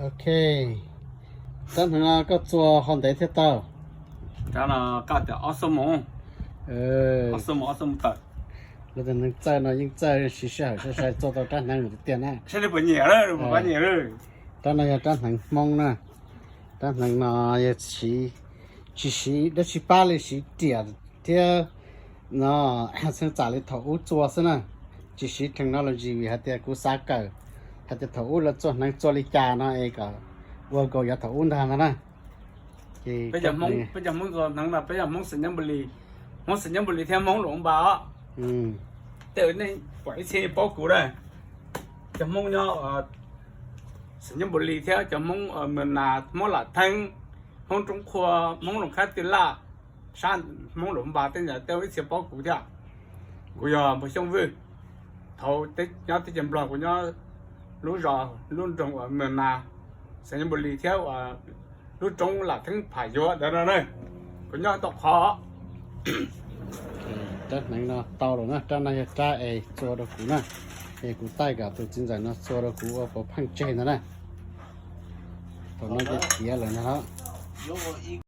Ok, rab hneev no koj txua ho ntev thiaj tau? Rab no koj tias ob xuab moos, ob xuab moos, ob xuab moos tawm. Lawv tus neeg txawj no yeej txawj siv sij hawm sai sai txua tau rab hneev tiag tiag na. Saib nej puas nyiam lawm, puas nyiam lawm. Rab no yog rab hneev Hmoob na. Rab hneev no yog siv, tsis siv dab tsi pab li, siv riam thiab no, txheej txam li thaum ub txua xwb na. Tsis siv technology vim hais tias kuv xav kawm hais tias thaum ub lawv txua hneev txua li cas no es kom ua nkaus yav thaum ub ntag no na. Peb cov Hmoob txua hneev no peb yog Hmoob Xais Nyab Npus Lis, Hmoob Xais Nyab Npus Lis thiab Hmoob Luam Npas os. Tej nej pom ib txhia paub kuv na, cov Hmoob nyob Xais Nyab Npus Lis thiab cov Hmoob Mws Nas, Hmoob Lam Theeb, Hmoob Roob Qhua, Hmoob Loos Khab Tij Laj, sab Hmoob Luam Npas tej ntawd tej ib txhia paub kuv thiab. Kuv yog Npawg Xyooj Vwj, thaum nyob teb chaws Nplog kuv nyob lub zos lub nroog uas Mws Nas, Xais Nyab Npus Lis thiab uas lub roob Lam Theeb Pham Yuav ntawd no na, kuv nyob tau qhov. Rab hneev no tau lawm na, rab no yog rab es txua rau kuv na, es kuv taij kom tus txiv ntxawm no txua rau kuv ua pov pheej tseg ntag na. Thaum no ces tiav lawm ntag.